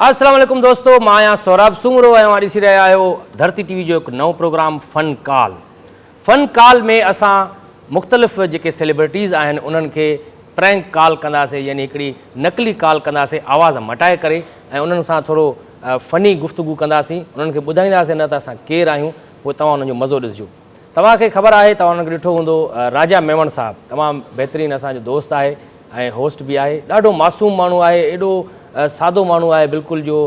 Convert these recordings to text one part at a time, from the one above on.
السلام عليڪم دوستو مان آهيان سهراب سومرو ۽ اوهان ڏسي رهيا آهيو ڌرتي ٽي وي جو هڪ نئون پروگرام فن ڪال فن ڪال ۾ اسان مختلف جيڪي سيليبرٽيز آهن انهن کي پرينڪ ڪال ڪنداسين يعني هڪڙي نقلي ڪال ڪنداسين آواز مٽائي ڪري ۽ انهن سان ٿورو فني گفتگو ڪنداسين انهن کي ٻڌائينداسين نه ته اسان ڪير آهيون پوء توهان انهن جو مزو ڏسجو توهان کي خبر آهي توهان انهن کي ڏٺو هوندو راجا ميمڻ صاحب تمام بهترين اسان جو دوست آهي ۽ هوسٽ به آهي ڏاڍو معصوم ماڻهو آهي ايڏو سادو ماڻهو آهي بلڪل جو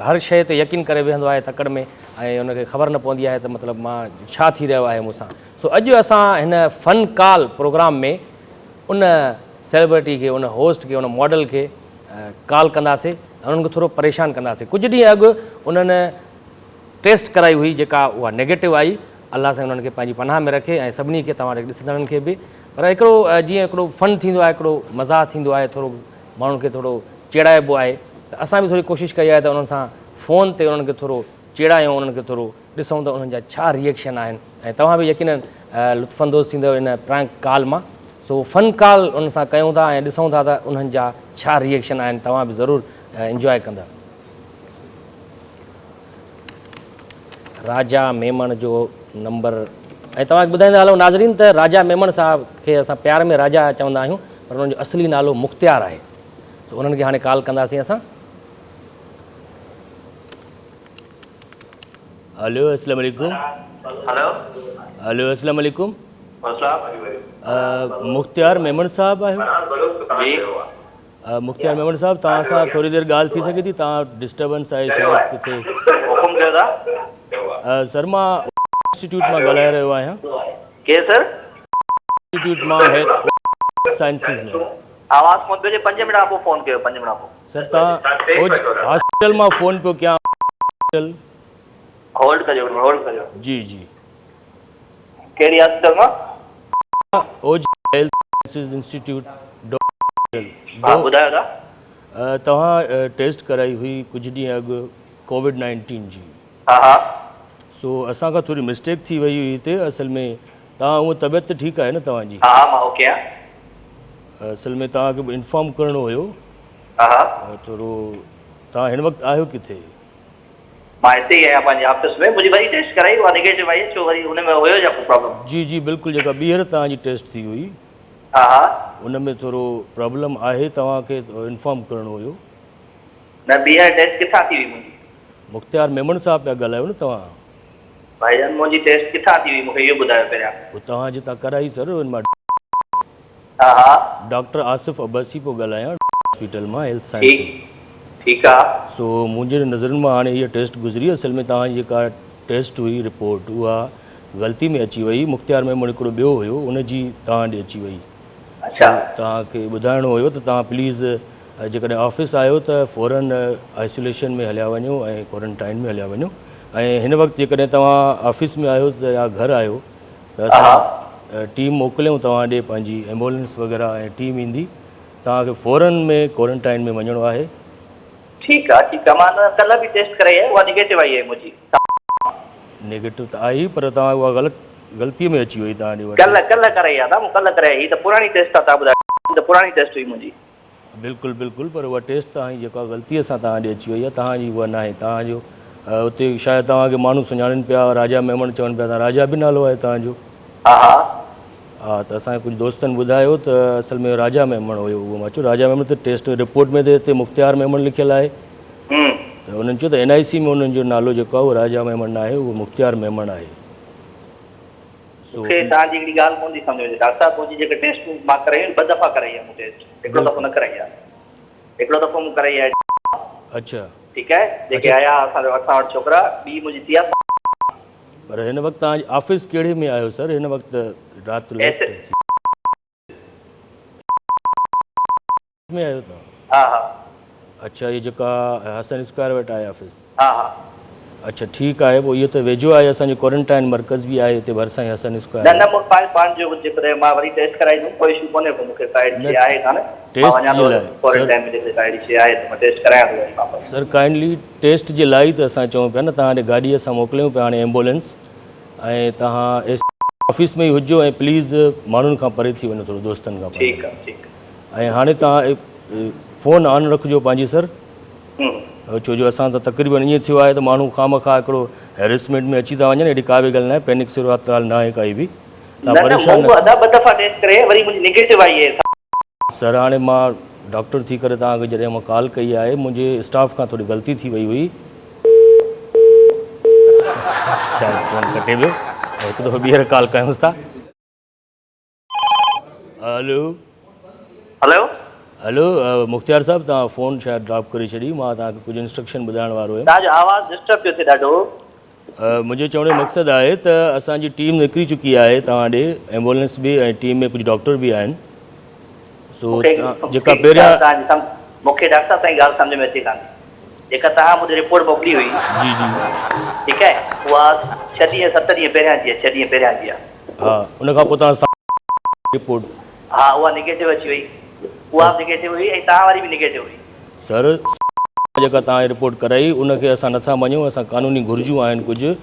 هر شيء تي يقين ڪري ويهندو آهي تڪڙ ۾ ۽ ان کي خبر نه پوندي آهي ته مطلب مان ڇا ٿي رهيو آهي مون سان. سو اڄ اسان هن فن ڪال پروگرام ۾ ان سيلبرٽي کي ان هوسٽ کي ان ماڊل کي ڪال ڪنداسي ۽ انهن کي ٿورو پريشان ڪنداسي. ڪجهه ڏينهن اڳ انهن ٽيسٽ ڪرائي هئي جيڪا اها نيگيٽو آئي. الله سائين انهن کي پنهنجي پناهه ۾ رکي ۽ سڀني کي توهان ڏسندڙن کي به. پر هڪڙو جيئن هڪڙو فن ٿيندو آهي هڪڙو مزاح ٿيندو آهي ٿورو ماڻهن کي ٿورو چيڙائبو آهي ته اسان به ٿوري ڪوشش ڪئي آهي ته انهن سان فون تي انهن کي ٿورو چيڙايون انهن کي ٿورو ڏسون ته انهن جا ڇا ريئڪشن آهن ۽ توهان به يقينن لطف اندوز ٿيندؤ ان پرانڪ ڪال مان سو فن ڪال انهن سان ڪيون ٿا ۽ ڏسون ٿا ته انهن جا ڇا ريئڪشن آهن توهان به ضرور انجواء ڪندا. راجا ميمڻ جو نمبر ۽ توهان کي ٻڌائيندا هلون ناظرين ته راجا ميمڻ صاحب کي اسان پيار ۾ راجا چوندا آهيون پر انهن جو اصلي نالو مختيار آهي سو انهن کي هاڻي ڪال ڪنداسين اسان. هلو اسلام عليڪم. هلو. هلو اسلام عليڪم. السلام. مختيار ميمڻ صاحب آهيو؟ جي. مختيار ميمڻ صاحب توهان سان ٿوري دير ڳالهه ٿي سگهي ٿي توهان ڊسٽربنس آهي شايد ڪٿي. حڪم ڪيو ٿا. سر مان انسٽيٽيوٽ مان ڳالهائي رهيو آهيان. ڪير سر؟ انسٽيٽيوٽ مان هيلٿ سائنسز ۾. آواز ڪونه پيو اچي پنج منٽ کان پوء فون ڪيو پنج منٽ کان پوء. سر توهان هاسپيٽل مان فون پيو ڪيان هاسپيٽل. هولڊ ڪجو هولڊ ڪجو. جي جي. ڪهڙي هاسپيٽل مان؟ اوج هيلٿ سائنسز انسٽيٽيوٽ ڊو. ها ٻڌايو ٿا. توهان ٽيسٽ ڪرائي هئي ڪجهه ڏينهن اڳ ڪووڊ نائنٽين جي. ها ها. سو اسان کان ٿوري مسٽيڪ ٿي وئي هئي هتي اصل ۾ توهان هونء طبيعت ته ٺيڪ آهي نه توهان جي. ها ها مان اوڪي آهيان. اصل ۾ توهان کي انفارم ڪرڻو هيو. ها ها. ٿورو توهان هن وقت آهيو ڪٿي؟ مان هتي ئي آهيان پنهنجي آفيس ۾ منهنجي وري ٽيسٽ ڪرائي اها نيگيٽو آئي ڇو وري ان ۾ هيو ڇا ڪو پرابلم. جي جي بلڪل جيڪا ٻيهر توهان جي ٽيسٽ ٿي هئي. ها ها. ان ۾ ٿورو پرابلم آهي توهان کي انفارم ڪرڻو هيو. نه ٻيهر ٽيسٽ ڪٿان ٿي هئي منهنجي. مختيار ميمڻ صاحب پيا ڳالهايو نه توهان. ڀائيجان منهنجي ٽيسٽ ڪٿان ٿي هئي مونکي اهو ٻڌايو پهريان. هو توهان جتان ڪرائي سر ان مان. ها ها. ڊاڪٽر آصف عباسي پيو ڳالهايان هاسپيٽل مان هيلٿ سائنسز ٺيڪ ٺيڪ آ. سو منهنجي نظرن مان هاڻي هيء ٽيسٽ گذري اصل ۾ توهان جي جيڪا ٽيسٽ هئي رپورٽ اها غلطي ۾ اچي وئي مختيار ميمڻ هڪڙو ٻيو هيو ان جي توهان ڏي اچي وئي سو توهان کي ٻڌائڻو هيو ته توهان پليز جيڪڏهن آفيس آهيو ته فورن آئسوليشن ۾ هليا وڃو ۽ ڪورنٽائن ۾ هليا وڃو ۽ هن وقت جيڪڏهن توهان آفيس ۾ آهيو ته يا گهر آهيو ته اسان ٽيم موڪليون توهان ڏي پنهنجي ايمبولينس وغيره ۽ ٽيم ايندي توهان کي فورن ۾ ڪورنٽائن ۾ وڃڻو آهي. ٺيڪ آ ٺيڪ آ مان ڪلهه به ٽيسٽ ڪرائي آهي اها نيگيٽو آئي آهي منهنجي. نيگيٽو ته آئي پر توهان اها غلط غلطي ۾ اچي وئي توهان ڏي اها ڪلهه ڪلهه ڪرائي آ مون ڪلهه ڪرائي هي ته پراڻي ٽيسٽ آ توهان ٻڌايو هي ته پراڻي ٽيسٽ هئي منهنجي. بلڪل بلڪل پر اها ٽيسٽ توهان جي جيڪا غلطي سان توهان ڏي اچي وئي آ توهان جي اها ناهي توهان جو اتي شايد توهان کي ماڻهو سڃاڻين پيا راجا ميمڻ چون پيا ته راجا به نالو آهي توهان جو. ها ها. ها ته اسان کي ڪجهه دوستن ٻڌايو ته اصل ۾ راجا ميمڻ هيو اهو مان چيو راجا ميمڻ ته ٽيسٽ رپورٽ ۾ ته هتي مختيار ميمڻ لکيل آهي ته انهن چيو ته اين آء سي ۾ انهن جو نالو جيڪو آهي اهو راجا ميمڻ ناهي اهو مختيار ميمڻ آهي. مون کي توهان جي هڪڙي ڳالهه ڪونه ٿي سمجهه ۾ اچي ڊاڪٽر صاحب منهنجي جيڪا ٽيسٽ مان ڪرائي آهن ٻه دفعا ڪرائي آهي مون ٽيسٽ هڪڙو دفعو نه ڪرائي آهي هڪڙو دفعو مون ڪرائي آهي اڇا ٺيڪ آهي جيڪي آيا اسان اسان وٽ ڇوڪرا ٻي منهنجي ٿي آهي. پر هن وقت توهان جي آفيس ڪهڙي ۾ آهيو سر هن وقت رات ليٽ ٿي. ۾ آهيو توهان؟ ها ها. اڇا هي جيڪا حسن اسڪوائر وٽ آهي آفيس؟ ها ها. اڇا ٺيڪ آهي پوء اهو ته ويجهو آهي اسان جو ڪورنٽائن مرڪز به آهي هتي ڀرسان ئي حسن اسڪوائر نه نه مون پنهنجو جيڪڏهن مان وري ٽيسٽ ڪرائيندم ڪو اشو ڪونهي پوء مون کي ڪا اهڙي شيء آهي ڪانه مان وڃان ٿو ڪورنٽائن ۾ جيڪڏهن ڪا اهڙي شيء آهي ته مان ٽيسٽ ڪرايان ٿو وري واپس. سر ڪائنڊلي ٽيسٽ جي لاء ئي ته اسان چئون پيا نه توهان ڏي گاڏي اسان موڪليون پيا هاڻي ايمبولينس ۽ توهان آفيس ۾ ئي هجو ۽ پليز ماڻهن کان پري ٿي وڃو ٿورو دوستن کان ٺيڪ آهي ٺيڪ ۽ هاڻي توهان فون آن رکجو پنهنجي سر. ڇو جو اسان ته تقريبن ائين ٿيو آهي ته ماڻهو خوامخواه هڪڙو هيرسمينٽ ۾ اچي ٿا وڃن اهڙي ڪا به ڳالهه ناهي پينڪ صورتحال ناهي ڪائي به نه نه مون به ادا ٻه دفعا ٽيسٽ ڪري وري منهنجي نيگيٽو آئي آهي. سر هاڻي مان ڊاڪٽر ٿي ڪري توهان کي جڏهن مان ڪال ڪئي آهي منهنجي اسٽاف کان ٿوري غلطي ٿي وئي هئي. شايد فون ڪٽي ويو هڪ دفعو ٻيهر ڪال ڪيونس ٿا. هلو. هلو. هلو مختيار صاحب توهان فون شايد ڊراپ ڪري ڇڏي مان توهان کي ڪجهه انسٽرڪشن ٻڌائڻ وارو هيم. توهان جو آواز ڊسٽرب پيو ٿئي ڏاڍو. منهنجو چوڻ جو مقصد آهي ته اسان جي ٽيم نڪري چڪي آهي توهان ڏي ايمبولينس به ۽ ٽيم ۾ ڪجهه ڊاڪٽر به آهن سو جيڪا پهريان مون کي ڊاڪٽر صاحب تنهنجي ڳالهه سمجهه ۾ اچي ڪانه جيڪا توهان مون ڏي رپورٽ موڪلي هئي جي جي ٺيڪ آهي اها ڇهه ڏينهن ست ڏينهن پهريان جي آهي ڇهه ڏينهن پهريان جي آهي ها ان کان پوء توهان رپورٽ ها اها نيگيٽو اچي وئي اها به نيگيٽو هئي ۽ توهان واري به نيگيٽو هئي سر جيڪا توهان رپورٽ ڪرائي ان کي اسان نٿا مڃون اسان قانوني گهرجون آهن ڪجهه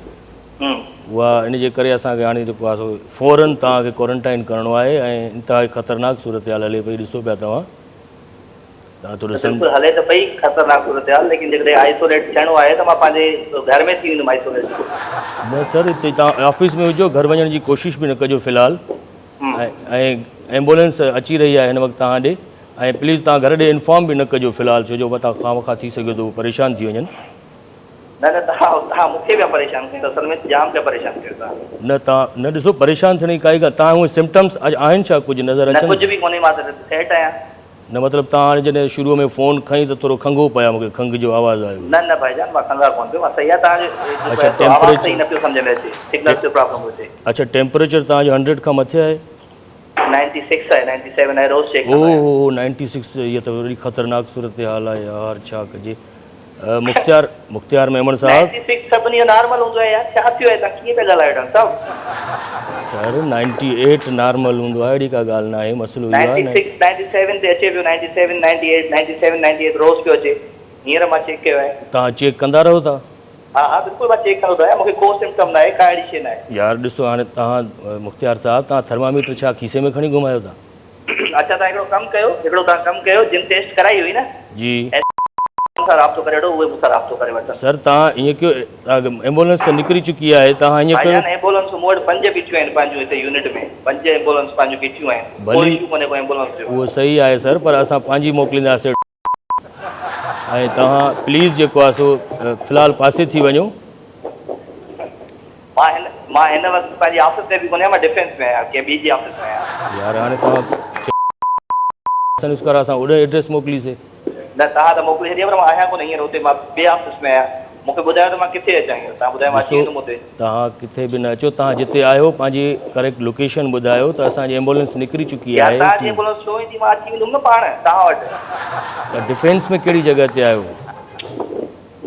اها ان جي ڪري اسان کي هاڻي جيڪو آهي سو فورن توهان کي ڪوارنٽائن ڪرڻو آهي ۽ انتهائي خطرناڪ صورتحال هلي پئي ڏسو پيا توهان توهان ٿورو سم بلڪل هلي ته پئي خطرناڪ صورتحال ليڪن جيڪڏهن آئسوليٽ ٿيڻو آهي ته مان پنهنجي گهر ۾ ٿي ويندم آئسوليٽ. نه سر هتي توهان آفيس ۾ هجو گهر وڃڻ جي ڪوشش به نه ڪجو في الحال ۽ ايمبولينس اچي رهي آهي هن وقت توهان ڏي ۽ پليز توهان گهر ڏي انفارم به نه ڪجو في الحال ڇو جو متان خوامخواه ٿي سگهيو ته هو پريشان ٿي وڃن. نه نه توهان توهان مون کي پيا پريشان ڪيو اصل ۾ جام پيا پريشان ڪيو توهان. نه توهان نه ڏسو پريشان ٿيڻ جي ڪائي ڳالهه توهان هونئن سمپٽمس آهن ڇا ڪجهه نظر نه اچن. ڪجهه به ڪونهي مان ته سيٽ آهيان. نه مطلب توهان هاڻي جڏهن شروع ۾ فون کنئي ته ٿورو کنگهو پيا مون کي کنگهه جو آواز آيو. نه نه ڀائي جان مان کنگهان ڪونه پيو مان صحيح آهيان توهان جو جيڪو آهي سو آواز صحيح نه پيو سمجهه ۾ اچي سگنلز جو پرابلم هجي. اڇا ٽيمپريچر توهان جو هنڊريڊ کان مٿي آهي؟ نائنٽي سڪس آهي نائنٽي سيون آهي روز چيڪ ڪندو آهيان. اوهو هو نائنٽي سڪس هيء ته وڏي خطرناڪ صورتحال آهي يار ڇا ڪجي مختيار مختيار ميمڻ صاحب. نائنٽي سڪس سڀني جو نارمل هوندو آهي يار ڇا ٿيو آهي توهان ڪيئن پيا ڳالهايو ڊاڪٽر صاحب. سر نائنٽي ايٽ نارمل هوندو آهي اهڙي ڪا ڳالهه ناهي مسئلو اهو آهي نائنٽي سڪس نائنٽي سيون تي اچي پيو ninety seven ninety eight ninety seven ninety eight روز پيو اچي هينئر مان چيڪ ڪيو آهي. توهان چيڪ ڪندا رهو ٿا. ها ها بلڪل مان چيڪ ڪندو ته آهيان مونکي ڪو سمپٽم ناهي ڪا اهڙي شي ناهي. يار ڏسو هاڻي توهان مختيار صاحب توهان ٿرماميٽر ڇا کيسي ۾ کڻي گهمايو ٿا. اڇا توهان هڪڙو ڪم ڪيو هڪڙو توهان ڪم ڪيو جن ٽيسٽ ڪرائي هئي نه جي. ايس سان رابطو ڪري وٺو اهي مون سان رابطو ڪري وٺن. سر توهان ائين ڪيو ايمبولنس ته نڪري چڪي آهي توهان ائين ڪيو. ڀائيجان ايمبولنس مون وٽ پنج بيٺيون آهن پنهنجون هتي يونٽ ۾ پنج ايمبولنس پنهنجون بيٺيون آهن ڪو ڀلي اشو ڪونهي ڪو ايمبولنس جو. اهو صحيح آهي سر پر اسان پنهنجي موڪلينداسين ۽ توهان پليز جيڪو آهي سو في الحال پاسي ٿي وڃو. مان هن مان هن وقت پنهنجي آفيس ۾ به ڪونهي مان ڊفينس ۾ آهيان ڪنهن ٻي جي آفيس ۾ آهيان. يار هاڻي توهان سنسڪار اسان اوڏانهن ايڊريس موڪلي سي. نه توهان ته موڪلي ڇڏي آهي پر مان آهيان ڪونه هينئر اتي مان ٻي آفيس ۾ آهيان مون کي ٻڌايو ته مان ڪٿي اچان هينئر توهان ٻڌايو مان اچي ڏسو ويندم اتي. توهان ڪٿي به نه اچو توهان جتي آهيو پنهنجي ڪريڪٽ لوڪيشن ٻڌايو ته اسان جي ايمبولينس نڪري چڪي يار آهي توهان جي ٽيم. ايمبولينس ڇو ايندي مان اچي ويندم نه پاڻ توهان وٽ. ته ڊفينس ۾ ڪهڙي جڳهه تي آهيو.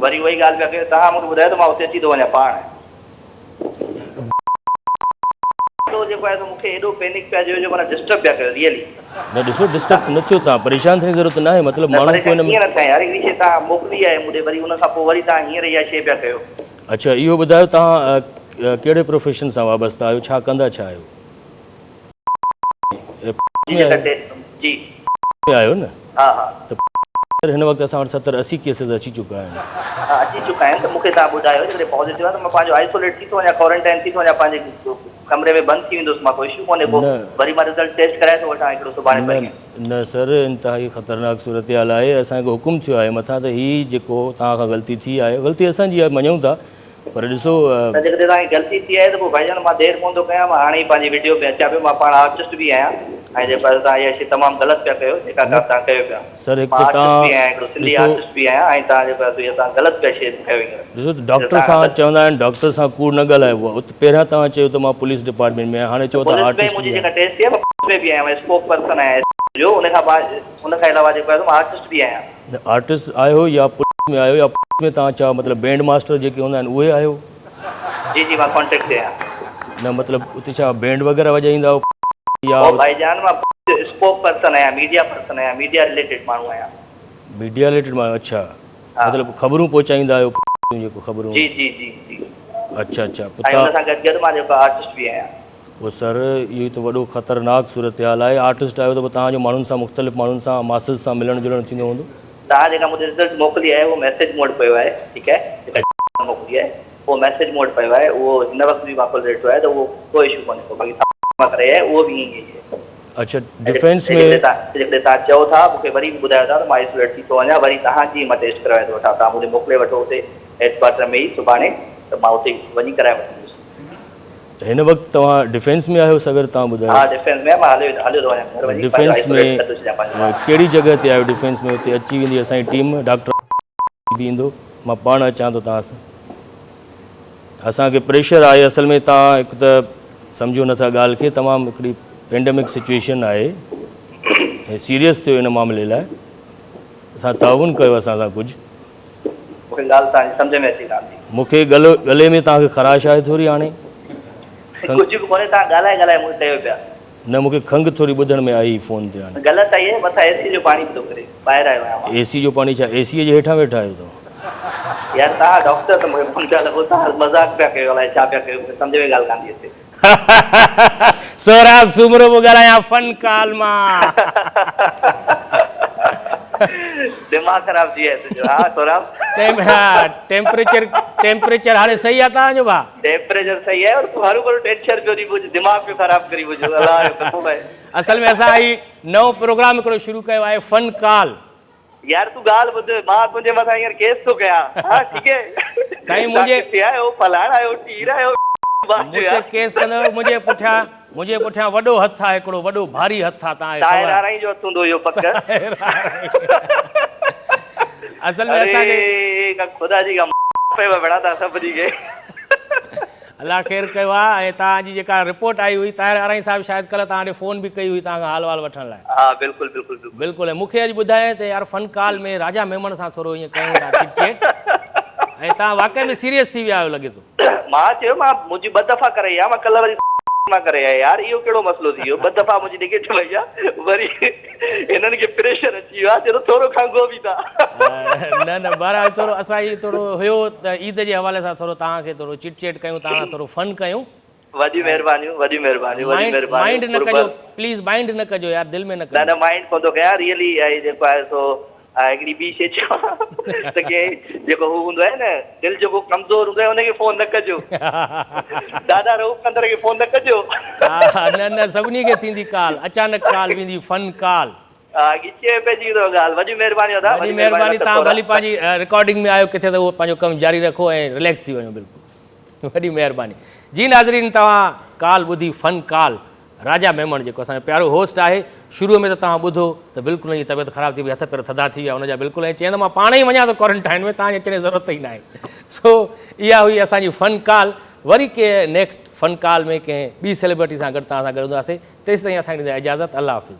وري اها ئي ڳالهه پيا ڪيو توهان مون کي ٻڌايو ته مان اتي اچي ٿو وڃان پاڻ. ايڏو جيڪو آهي سو مون کي ايڏو پينڪ پيا ڏيو جو معنيٰ ڊسٽرب پيا ڪيو ريئلي. نه ڏسو ڊسٽرب نه ٿيو توهان پريشان ٿيڻ جي ضرورت ناهي مطلب نه ماڻهو ڪو پريشان ان ۾. ڪيئن نه ٿيان يار هڪڙي شي توهان موڪلي آهي مون ڏي وري ان کان پوء وري توهان هينئر اها شي پيا ڪيو. اڇا اهو ٻڌايو توهان ڪهڙي پروفيشن سان وابسته آهيو ڇا ڪندا ڇا آهيو؟ جي جيڪا ٽي جي. ۾ آهيو نه ها ها. ته هن وقت اسان وٽ 70 80 ڪيسز اچي چڪا آهن. ها اچي چڪا آهن ته مون کي توهان ٻڌايو جيڪڏهن پازيٽو آهي ته مان پنهنجو آئسوليٽ ٿي ٿو وڃان ڪوارنٽائن ٿي ٿو وڃان پنهنجي ڪمري ۾ بند ٿي ويندس مان ڪو اشو ڪونهي ڪو وري مان رزلٽ ٽيسٽ ڪرائي ٿو وٺان هڪڙو سڀاڻي نه پرينهن. نه سر انتهائي خطرناڪ صورتحال آهي اسان کي حڪم ٿيو آهي مٿان ته هي جيڪو توهان کان غلطي ٿي آهي غلطي اسان جي آهي مڃون ٿا پر ڏسو. نه جيڪڏهن توهان کي غلطي ٿي آهي ته پوء ڀائيجان مان دير ڪونه ٿو ڪيان مان هاڻي ئي پنهنجي وڊيو ۾ اچان پيو مان پاڻ آرٽسٽ به آهيان ۽ جيڪو آهي توهان اها شي تمام غلط پيا ڪيو جيڪا ڪا توهان ڪيو پيا سر هڪ مان ته آرٽسٽ توهان به آهيان هڪڙو سنڌي ڏسو آرٽسٽ به آهيان ۽ توهان جيڪو آهي سو اها توهان غلط پيا شي ڪيو هينئر ڏسو ته ڊاڪٽر سان چوندا آهن ڊاڪٽر سان ڪوڙ نه ڳالهائبو آهي ات پهريان توهان چيو ته مان پوليس ڊپارٽمينٽ ۾ آهيان هاڻي چئو ٿا پوليس ۾ آرٽسٽ منهنجي به جيڪا آهيان. ٽيسٽ ٿي آهي مان پوليس ۾ به آهيان مان اسپوڪ پرسن آهيان ايس پي جو ان کان بعد ان کان علاوه جيڪو آهي سو مان آرٽسٽ به آهيان. نه آرٽسٽ آهيو يا پوليس ۾ آهيو يا پوليس ۾ توهان ڇا مطلب بينڊ ماسٽر جيڪي هوندا آهن اهي آهيو؟ جي جي مان ڪانٽريڪٽ تي آهيان. نه مطلب اتي ڇا بينڊ وغيره وڄائيندا آهيو يا. او ڀائي جان مان اسپوڪ پرسن آهيان ميڊيا پرسن آهيان ميڊيا رليٽيڊ ماڻهو آهيان. ميڊيا رليٽيڊ ماڻهو اڇا ها. مطلب خبرون پهچائيندا آهيو جيڪو خبرون. جي جي جي جي. اڇا اڇا پوء ۽ ان سان گڏ گڏ مان جيڪو آرٽسٽ به آهيان. پوء سر اهو ئي ته وڏو خطرناڪ صورتحال آهي آرٽسٽ آهيو ته پوء توهان جو ماڻهن سان مختلف ماڻهن سان ماسز سان ملڻ جلڻ ٿيندو هوندو. توهان جيڪا مون کي رزلٽ موڪلي آهي اهو ميسيج مون وٽ پيو آهي ٺيڪ آهي جيڪا موڪلي آهي اهو ميسيج مون وٽ پيو آهي اهو هن وقت به مان کولي ڏٺو آهي ته اهو ڪو اشو ڪونهي ڪو باقي مان ڪرائي آهي اهو به ائين ئي آهي. اڇا ڊفينس ۾. جيڪڏهن توهان چئو ٿا مون کي وري به ٻڌايو ٿا ته مان آئسوليٽ ٿي ٿو وڃان وري توهان جي مان ٽيسٽ ڪرائي ٿو وٺان توهان مون کي موڪلي وٺو اتي هيڊ ڪوارٽر ۾ ئي سڀاڻي ته مان اتي وڃي ڪرائي وٺندس. هن وقت توهان ڊفينس ۾ آهيو سگر توهان ٻڌايو. ها ڊفينس ۾ مان هليو هليو ٿو وڃان گهر وڃي پنهنجو ڊفينس ۾ آئسوليٽ ڪري ٿو ڇڏيان پنهنجو پاڻ. ڪهڙي جڳهه تي آهيو ڊفينس ۾ اتي اچي ويندي اسان جي ٽيم ڊاڪٽر به ايندو مان پاڻ اچان ٿو توهان سان اسان کي پريشر آهي اصل ۾ توهان هڪ ته سمجهو نٿا ڳالهه کي تمام هڪڙي پينڊمڪ سچويشن آهي ۽ سيريس ٿيو ان معاملي لاء اسان تعاون ڪيو اسان سان ڪجهه. مون کي ڳالهه توهان جي سمجهه ۾ اچي ڪانه ٿي. مون کي ڳلو ڳلي ۾ توهان کي خراش آهي ٿوري هاڻي کنگهه. ڪجهه به ڪونهي توهان ڳالهائي ڳالهائي مون کي ڪيو پيا. نه مون کي کنگهه ٿوري ٻڌڻ ۾ آئي فون تي هاڻي. غلط آئي آهي مٿان اي سي جو پاڻي پيو ڪري ٻاهر آيو آهيان مان. اي سي جو پاڻي ڇا اي سي جي هيٺان ويٺا آهيو توهان. يار توهان ڊاڪٽر ته مون کي فون پيا لڳو توهان مذاق پيا ڪيو الائي ڇا پيا ڪيو مون کي سمجهه ۾ ڳالهه ڪانه ٿي اچي. سهراب سومرو پيو ڳالهايان فن ڪال مان. دماغ خراب ٿي ويو آهي تنهنجو ها سهراب. ٽيمپريچر ٽيمپريچر هاڻي صحيح آهي توهان جو ڀاء. ٽيمپريچر صحيح آهي پر تون هروڀرو ٽينشن پيو ڏين منهنجو دماغ پيو خراب ڪرين منهنجو الله جو قسم آهي. اصل ۾ اسان هي نئون پروگرام هڪڙو شروع ڪيو آهي فن ڪال. يار تون ڳالهه ٻڌ مان تنهنجي مٿان هينئر ڪيس ٿو ڪيان ها ٺيڪ آهي سائين منهنجي ڪٿي آهيو فلاڻا آهيو ٽير آهيو مون تي ڪيس ڪندو منهنجي پٺيان منهنجي پٺيان وڏو هٿ آهي هڪڙو وڏو ڀاري هٿ آهي توهان کي خبر طاهر آرائين جو هٿ هوندو اهو پڪ طاهر آرائين اصل ۾ اسان کي اري خدا جي ڪا پيو وڙا ٿا سڀني کي. الله خير ڪيو آ ۽ توهان جي جيڪا رپورٽ آئي هئي طاهر آرائين صاحب شايد ڪلهه توهان ڏي فون به ڪئي هئي توهان کان حال وال وٺڻ لاء. ها بلڪل بلڪل بلڪل. بلڪل ۽ مون کي اڄ ٻڌايائين ته يار فن ڪال ۾ راجا ميمڻ سان ٿورو ائين ڪيون ٿا چٽ چيٽ ۽ توهان واقعي ۾ سيريس ٿي ويا آهيو لڳي ٿو. مان چيو مان منهنجي ٻه دفعا ڪرائي آ مان ڪلهه وري مان ڪرائي آ يار اهو ڪهڙو مسئلو ٿي ويو ٻه دفعا منهنجي نگيٽو آئي آ وري هنن کي پريشر اچي ويو آ چيو ته ٿورو کنگهو به ٿا. نه نه بهرحال ٿورو اسان جي ٿورو هيو ته عيد جي حوالي سان ٿورو توهان کي ٿورو چٽ چيٽ ڪيون توهان سان ٿورو فن ڪيون. وڏيون مهربانيون وڏيون مهربانيون وڏيون مهربانيون مائنڊ نه ڪجو پليز مائنڊ نه ڪجو يار دل ۾ نه ڪجو. نه نه مائنڊ ڪونه ٿو ڪيان ريئلي اهي جيڪو آهي سو هڪڙي ٻي شي چوان ته ڪنهن جيڪو هو هوندو آهي نه دل جيڪو ڪمزور هوندو آهي ان کي فون نه ڪجو دادا رئوف ڪندر کي فون نه ڪجو. ها نه نه سڀني کي ٿيندي ڪال اچانڪ ڪال ويندي فن ڪال. ها ڳچيء ۾ پئجي ويندو ڳالهه وڏي مهرباني ادا وڏي مهرباني توهان ڀلي پنهنجي رڪارڊنگ ۾ آهيو ڪٿي ته اهو پنهنجو ڪم جاري رکو ۽ رليڪس ٿي وڃو بلڪل وڏي مهرباني جي ناظرين توهان ڪال ٻڌي فن ڪال راجا ميمڻ جيڪو اسان جو پيارو هوسٽ آهي شروع ۾ ته توهان ٻڌو ته بلڪل ان جي طبيعت خراب ٿي وئي هٿ پير ٿڌا ٿي ويا ان جا بلڪل ۽ چيائين ته مان پاڻ ئي وڃان ٿو ڪوارنٽائن ۾ توهان جي اچڻ جي ضرورت ئي ناهي سو اها هئي اسان جي فن ڪال وري ڪنهن نيڪسٽ فن ڪال ۾ ڪنهن ٻي سيلبرٽي سان گڏ توهان سان گڏ هونداسين تيستائين اسان کي ڏيندا اجازت الله حافظ.